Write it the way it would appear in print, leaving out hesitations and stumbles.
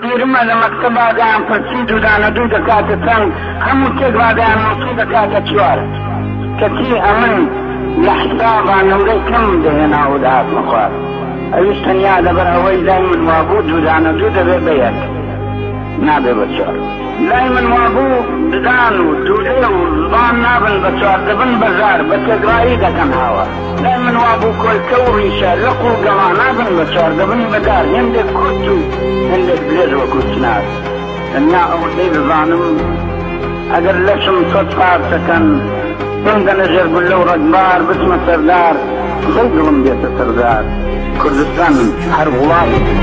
بیرمە لە مەکتەبا دەیان پرسی دوو دانە دوو دەکاتە چەند، هەموو تێکڕا دەیان نووسی دەکاتە چوار. کەچی ئەمن لە حسابا نمرەی کەمم دەهێنا و دەهاتمە خوار. ئەویش تەنیا لەبەر ئەوەی لای من وابوو دوو دانە دوو دەبێ بە یەک، نابێ بە چوار. لای من وابوو ددان و دوولێ و زبان نابن بە چوار، دەبن بە زار، بە تێکڕایی دەکەن هاوار. لای من وابوو کۆلکە و ڕیشە، لق و گەڵا نابن بە چوار، دەبن بە دار، هێندێک کورت و هێندێک درێژ وەکوو چنار. تەنیا ئەوەندەی دەزانم ئەگەر لەشم سەت پارچە کەن، بمدەنە ژێر گوللە و ڕەگبار، بچمە سەر دار، سبەی دڵم دێتە سەر زار. کوردستان هەر وڵاتێکی.